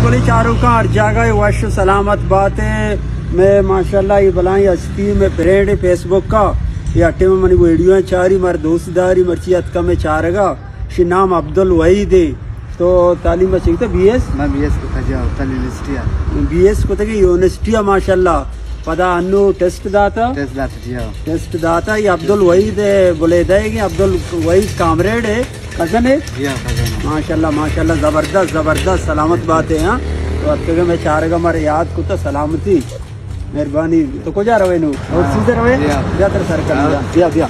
بلے چاروکاں ہر جاگہ وش و سلامت بات ایں۔ مئے ماشاءاللہ اے بلائیں ہستی مئے پرینڈ ایں فیس بک ءَ۔ اے ہٹے مئے منی ویڈیو ءَ چاری، مر دوست داری، مرچی اتکا مئے چارگا۔ شی نام عبدالوحید ایں۔ تو تعلیم چنکتا؟ B S? من بی ایس کتا جی، ہاں، تعلیم یونیورسٹی ءَ۔ بی ایس کتگی یونیورسٹی ءَ ماشاءاللہ۔ پدا انو ٹیسٹ داتا؟ ٹیسٹ داتا جی، ہاں۔ ٹیسٹ داتا۔ اے عبدالوحید بلیدہ ایں، عبدالوحید کامریڈ ایں۔ کزن ایں؟ جی ہاں، کزن ایں۔ ماشاءاللہ، ماشاءاللہ، زبردست، زبردست، سلامت بات ایں، ہاں۔ تو اتکگے مئے چارگا مارا یاد کتا، سلامتی، مہربانی۔ تو کجا روئے نو؟ اور ہاں۔ سیدھے روئے؟ جی ہاں۔ بیا تر سر کر ہاں۔ بیا، بیا۔